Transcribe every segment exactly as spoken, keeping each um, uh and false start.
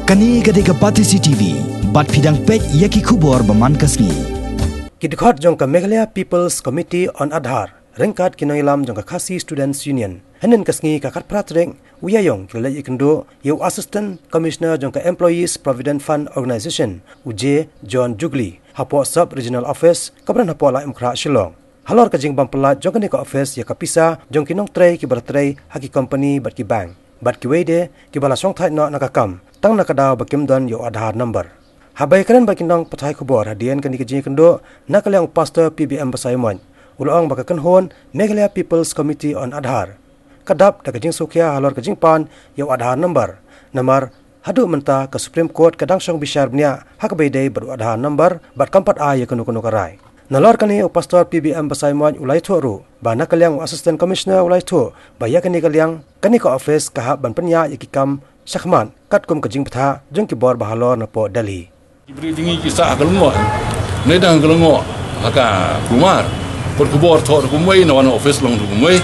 Kane ka dei ka Batesi T V, bad phi dang peit ïa ki khubor ba man ka sngi. Ki dkhot jong ka Meghalaya People's Committee on Aadhaar ryngkat ki nongïalam jong ka Khasi Students Union hynnin ka sngi ka khatphra tarik u Ïaïong ki la leit ïakynduh ïa u Assistant Commissioner jong ka Employees Provident Fund Organisation, u J John Jugli, hapoh Sub Regional Office kaba don hapoh Laitumkhrah, Shillong, halor ka jingbym pyllait jong kane ka office ïa ka pisa jong ki nongtrei kiba la trei ha ki company bad ki bank bad kiwei de kiba la shongthait noh na ka kam tang na ka daw ba kim don ïa u Aadhaar number. Haba ïakren bad ki nongpathai khubor hadien kane ka jingïakynduh, na ka liang u Pastor P B M Basaiawmoit u la ong ba ka kynhun Meghalaya People's Committee on Aadhaar ka dap da ka jingsngewkhia halor ka jingpan ïa u Aadhaar number, namar haduh mynta ka Supreme Court ka dang shong bishar bniah ha kaba ïadei bad u Aadhaar number bad kam pat ai ïa kano kano ka rai. Nalor kane, u Pastor P B M Basaiawmoit u la ïathuh ruh ba na ka liang u Assistant Commissioner u la ïathuh ba ïa kane ka liang kane ka office ka hap ban pynïaid ïa ki kam shakhmat katkum ka jingbthah jong ki bor bahalor napoh Delhi. Ki briew jong ngi ki sah ha ka lyngngoh, ne dang ha ka lyngngoh ha ka kumar. Kot khubor thoh ruh kumwei, na wan office long ruh kumwei.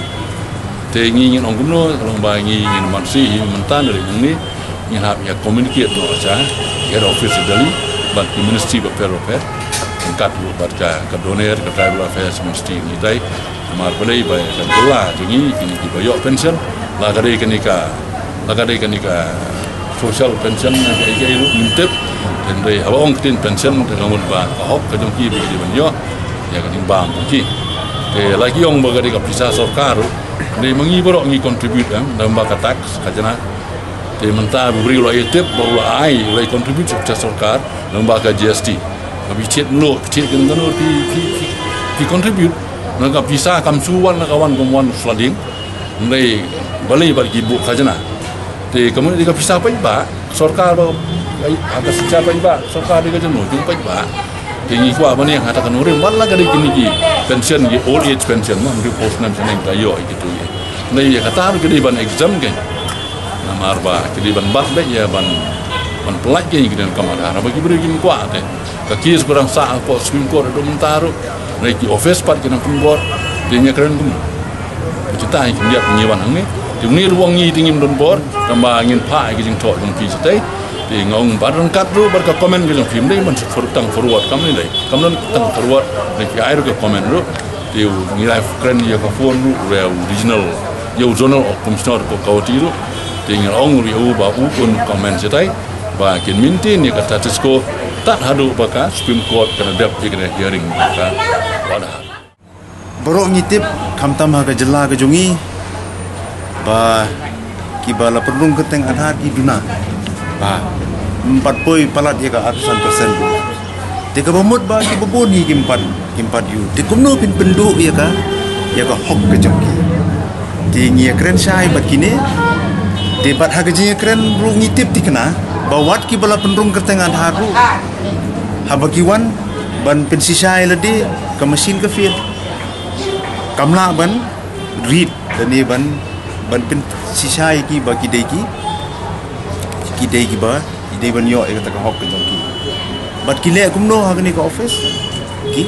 Te ngi ngin ong kumno, ka long ba ngi ngin mat shi hi mynta, na ri ngi ngin hap ïa communicate noh sha head office Delhi bad ki ministry bapher bapher, ryngkat ruh bad ka, ka DoNER, ka Tribal Affairs Ministry ngi dei. Namar balei ba ka jylla jong ngi kine kiba ïoh pension, la ka dei kane ka, la ka dei kane ka social pension, ka, ka, ka ruh ngim tip. Hynrei haba ong ktien pension, te ka mut ba ka hok ka jong ki ba ki dei ban ïoh ïa ka jingbam jong ki. Te la ki ong ba ka dei ka pisa sorkar ruh, dei ma ngi baroh ngi contribute, em, da ba ka tax, khajna. Te mynta ba u briew u la ïatip ba u la ai, u la contribute sha pisa sorkar da ba ka G S T. Ba phi thied mluh, phi thied kano kano, phi, phi, phi, phi contribute. Na ka pisa kam shu wan, na ka wan kam wan flooding. Hynrei balei bad ki buh khajna. Te ka mut dei ka pisa paidbah, sorkar ba, ai, ha ka shiksha paidbah, sorkar dei ka jong u, jong paidbah. Te ngi kwah ban ïeng ha kata ka nongrim, wat la ka dei kine ki pension, ki old age pension, ma, hynriew phew snem shaneng ta ïoh ïa kito ïa. Hynrei ïa kata ruh ki dei ban exempt kein. Namar ba ki dei ban bat beit ïa ban, ban pyllait kein ïa ki donkam Aadhaar, haba ki briew kim kwah te. Ka case ba dang sah hapoh Supreme Court haduh mynta ruh. Hynrei ki office pat ki nang pynbor. Te ngi kren kum. Kita hi khyndiat ngi wan hangne. Te une ruh ngi te ngim don bor, tangba ngin phah ïa ki jingthoh jong phi shatei. Te nga ong bad ryngkat ruh bad ka comment ka jong phi, ym dei ban for-, tang forward, kam dei, kam don tang forward, ne phi ai ruh ka comment ruh. Te u ngi la kren ïa ka phone ruh, u regional, ïa u zonal commissioner ka Guwahati ruh. Te ngi la ong ruh ïa u ba u un comment shatei ba kin maintain ïa ka status quo tad haduh ba ka Supreme Court ka la dep ïa ka hearing ka order. Baroh ngi tip, khamtam ha ka jylla ka jong ngi, ba kiba la pynrung kyrteng Aadhaar ki duna, ba ym pat poi palat ïa ka arphew san percent. Te kaba mut ba kiba bun hi kim pat, kim pat ïoh. Te kumno phin pynduh ïa ka, ïa ka hok ka jong ki. Te ngi ïakren shai bad kine. Te bad ha ka jingïakren ruh ngi tip thikna ba wat kiba la pynrung kyrteng Aadhaar ruh, haba ki wan ban pynshisha ïa lade, ka machine ka fail. Kam lah ban read lane ban, ban pynshisha ïa ki ba ki dei ki, ki dei kiba, ki dei ban ïoh ïa kata ka hok ka jong ki. Bad ki leh kumno ha kane ka office? Ki,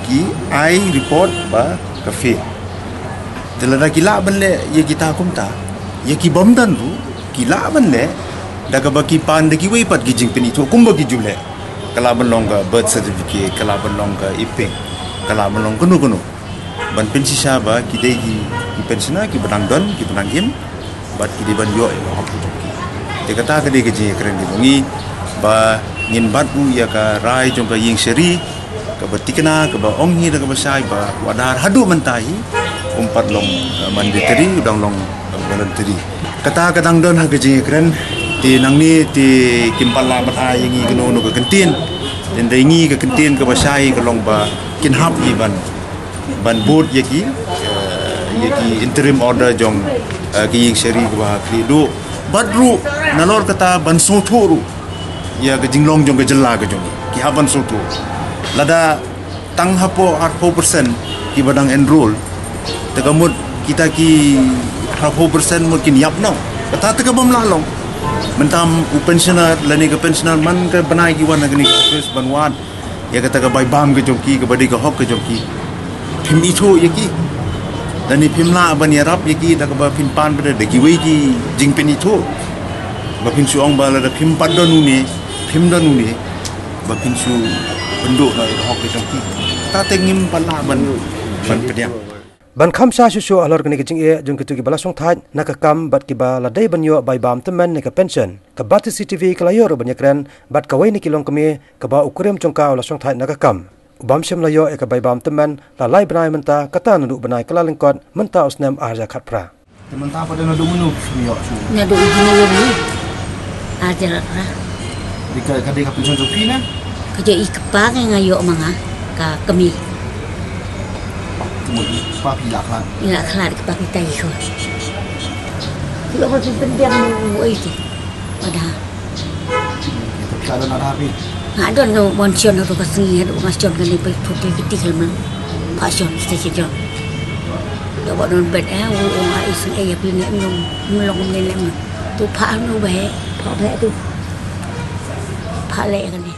ki ai report ba ka fail. Te lada ki lah ban leh ïa kita kumta, ïa ki bym don ruh ki lah ban leh da kaba ki pan da kiwei pat ki jingpynithuh kumba ki ju leh. Ka lah ban long ka birth certificate, ka lah ban long ka I-pink, ka lah ban long kano kano. Ban pynshisha ba ki dei ki, ki pensioner kiba dang don, kiba dang im, bad ki dei ban ïoh ïa ka hok ka jong ki. Te kata ka dei ka jingïakren ka jong ngi ba ngin bat u ïa ka rai jong ka ïing shari, kaba thikna, kaba ong hi da kaba shai ba u Aadhaar haduh mynta hi um pat long, eh, mandatory, u dang long, eh, voluntary. Kata ka dang don ha ka jingïakren. Te nangne te kim pat lah ban ai ïa ngi kano kano ka kyntien. Te hynrei ngi ka kyntien kaba shai ka long ba kin hap hi ban, ban bud ïa ki, eh, ïa ki interim order jong, eh, ki ïing shari kaba ha khlieh duh. Bad ruh nalor kata ban sngewthuh ruh ïa ka jinglong jong ka jylla ka jong ngi. Ki hap ban sngewthuh. Lada tang hapoh arphew percent kiba dang enroll, te ka mut kita ki arphew percent mut kin ïap noh. Kata te ka bym lah long. Mynta u pensioner lane ka pensioner man ka bnai ki wan ha kane ka office ban wad ïa kata ka bai bam ka jong ki, kaba dei ka hok ka jong ki. Phim ithuh ïa ki. Lane phim lah ban ïarap ïa ki da kaba phin pan bad da kiwei ki jingpynithuh. Ba phin shu ong ba lada phim pat don une, phim don une, ba phin shu pynduh noh ïa ka hok ka jong ki. Kata te ngim pat lah ban, ban pdiang. Ban kham sha shuh shuh halor kane ka jingeh jong kito kiba la shongthait na ka kam bad kiba la dei ban ïoh bai bam tymmen ne ka pension, ka Batesi TV ka la ïoh ruh ban ïakren bad kawei na ki longkmie kaba u kurim jong ka u la shongthait na ka kam. U bym shym la ïoh ïa ka bai bam tymmen la lai bnai mynta, kata naduh bnai Kyllalyngkot mynta u snem ar hajar khatphra. Te mynta pat naduh mynno phi ïoh shuh? Naduh u bnai ïoh ni. Ar hajar khatphra. Dei ka, ka dei ka pension jong phi ne? Ka jong i kpa nga ïoh ma nga ka kmie. Te mo i kpa phi la khlad? I la khlad, kpa phi tai ko. Ïoh ba phi pynbiang u ai te. Pada. Ka don Aadhaar phi? Nga don ka pension, ka ka sngi, ka ka pension kane, phi put ki ti khlem. Pension sta ki don. Da ba don bet eh, u ong ai sng eh ïa phi ne, ym long ne lem. Tu pha nu ba he, pha ba he tu. Pha le kane.